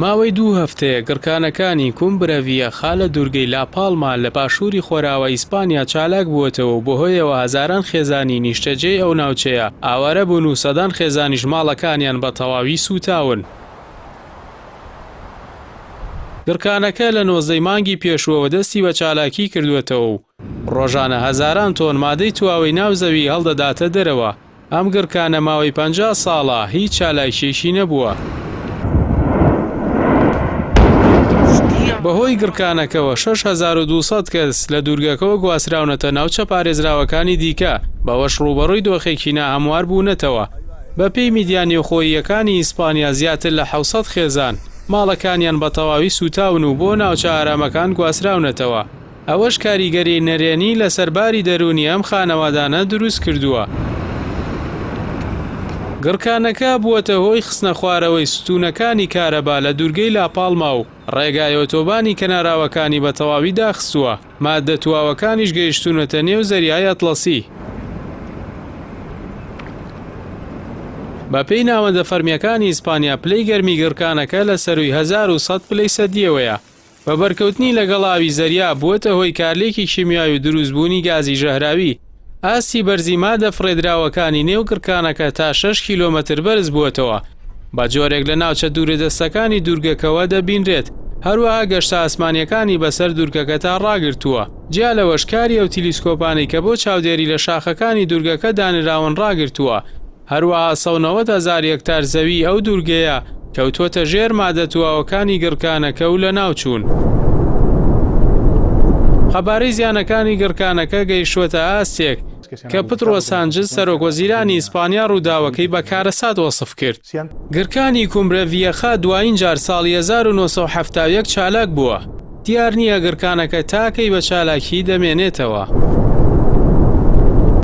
ماوەی دوو هەفتەیە گڕکانەکانی کومبرە ڤیێخا لە دوورگەی لاپاڵما لە باشووری خۆراوای ئیسپانیا چالاک بووەتەوە و بەهۆیەوە هەزاران خێزانی نیشتەجێی ئەو ناوچەیە ئاوارە بوون و سەدان خێزانیش ماڵەکانیان بە تەواوی سووتاون. گڕکانەکە لە 19 ی مانگی پێشووەوە دەستی بە چالاکی کردووەتەوە و ڕۆژانە هەزاران تۆن مادەی تواوەی ناو زەوی هەڵدەداتە دەرەوە. ئەم گڕکانە ماوەی 50 ساڵە هیچ چالاکییەکی نەبووە. بەهۆی گڕکانەکەوە 6200 کەس لە دوورگەکەوە گواستراونەتە ناوچە پارێزراوەکانی دیکە، بەوەش ڕووبەڕووی دۆخێکی ناهەموار بوونەتەوە. بەپێی میدیا نێوخۆییەکانی ئیسپانیا زیاتر لە 700 خێزان ماڵەکانیان بە تەواوی سووتاون و بۆ ناوچە ئارامەکان گواستراونەتەوە. ئەوەش کاریگەریی نەرێنی لەسەر باری دەروونی ئەم خانەوادانە دروست کردووە. گڕکانەکە بووەتە هۆی خستنەخوارەوەی ستوونەکانی کارەبا لە دوورگەی لاپاڵما و ڕێگای ئۆتۆبانی کەناراوەکانی بە تەواوی داخستووە، ماددە تواوەکانیش گەیشتوونەتە نێو زەریای ئەتڵەسی. بەپێی ناوەندە فەرمییەکانی ئیسپانیا پلەی گەرمی گڕکانەکە لە سەرووی 1100 پلەی سەدییەوەیە. بە بەرکەوتنی لەگەڵ ئاوی زەریا بووەتە هۆی کارلێکی کیمیاوی و دروستبوونی گازی ژەهراوی. ئاستی بەرزی مادە فڕێدراوەکانی نێو گڕکانەکە تا شەش کیلۆمەتر بەرز بووەتەوە، بە جۆرێک لە ناوچە دوورەدەستەکانی دوورگەکەوە دەبینرێت، هەروەها گەشتە ئاسمانییەکانی بەسەر دوورگەکەدا ڕاگرتووە. جیا لەوەش کاری ئەو تیلیسکۆپانەی کە بۆ چاودێری لە شاخەکانی دوورگەکە دانراون ڕاگرتووە. هەروەها 190 هەزار هێکتار زەویی ئەو دوورگەیە کەوتووەتە ژێر مادە تواوەکانی گڕکانەکە و لەناوچوون. قەبارەی زیانەکانی گڕکانەکە گەیشتووەتە ئاستێک کە پدرۆ سانجز سەرۆکوەزیرانی ئیسپانیا ڕووداوەکەی بە کارەسات وەسف کرد. گڕکانی کومبرە ڤیێخا دوایین جار ساڵی 1971 چالاک بووە. دیار نییە گڕکانەکە تا کەی بە چالاکی دەمێنێتەوە.